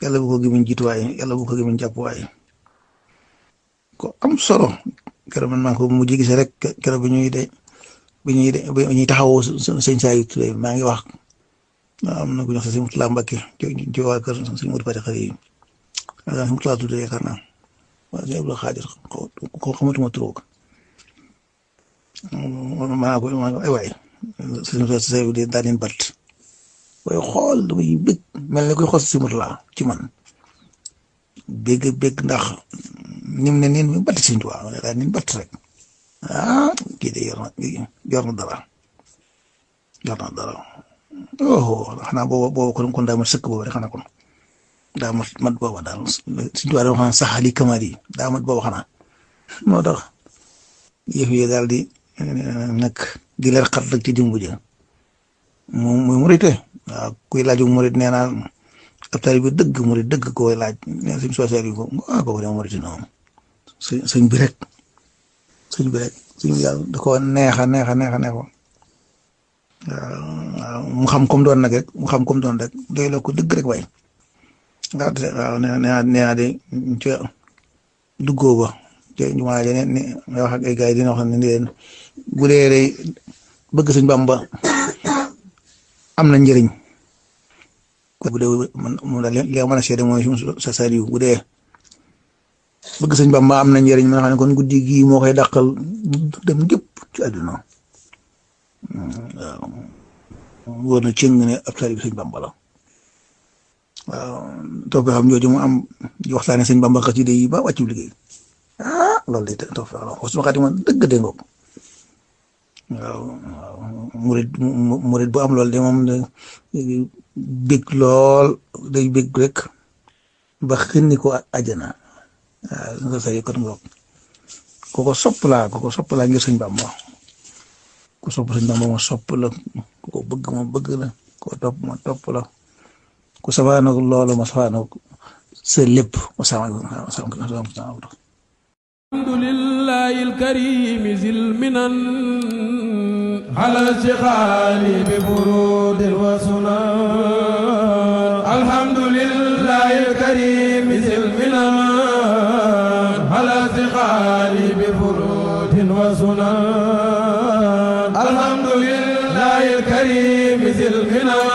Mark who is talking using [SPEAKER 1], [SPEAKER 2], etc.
[SPEAKER 1] yàlla bu ko gëmiñ jiituwaay yàlla bu ko gëmiñ jàppuwaay ko am solo keroog man maa ko mujj gisee rek keroog bi ñuy taxawoo sëñ Saliou Touré maa ngi wax am na ku ñu wax sëñ Moutalla Mbacké ci waa kër sëñ Modou Fatick xarit yi sëñ Moutalla Touré yaakaar naa waaw sëñ Abdou Khadir ko xamatuma trop maa ko ay waay sëñ Saliou de daa leen bat waaye xool damay bëgg mel ni koy xool si Moutalla ci man bëgg ndax nim ne niin mi batt sëñ Tuubaa daa niin batt rek kii de yor na dara oh xanaa booba kon daa mat sëkk booba rek xanaa kon daa mat booba daal sëñ Tuubaa dama xam saxali kamar yi daa mat booba xanaa moo tax yëf yi daal di nag di leer xat rek ci jëmbu ja muy murite waaw kuy laaju murit nee naa ab taalibe bi murit dëgg koy laaj nee suñ soseer yi ko kooku dama murite noonu sëñ bi rek sëñ bi yàlla da ko neexa waaw mu xam comme doon nag rek doy la ko dëgg rek way waaw nee de ca duggoo ba ca jumaa ja ne nga wax ak ay gars yi dina wax ne leen bu dee bëgg sëñ Bamba am na njëriñ bu dee moom daal li nga mën a seede mooy sa Saliou bu dee bëgg sëñ Bamba am na njëriñ ma xam ne kon guddi gii moo koy dàqal dem gépp ci àdduna waaw wóor na cëng ne ab taalibe sëñ Bamba la waaw toog xam jooju mu am di waxtaane sëñ Bamba xasida yi ba wàccu liggéey loolu day toog fa wax su ma xaati man dëgg de ngoog waaw murid bu am loolu de moom de bég lool day bég rek ba xinni ko àjjana waaw nga say kon ngoog koko sopp laa ngir sëñ Bamba ku sopp sëñ Bamba ma sopp la ko bëgg ma bëgg la ko topp ma topp la ku safaanoog loolu ma safaanoog sa lépp ma
[SPEAKER 2] alhamdulillahi alkarim zil minan ala shikhali bi furudin wa sunan alhamdulillahi alkarim zil minan ala shikhali bi furudin wa sunan alhamdulillahi alkarim zil minan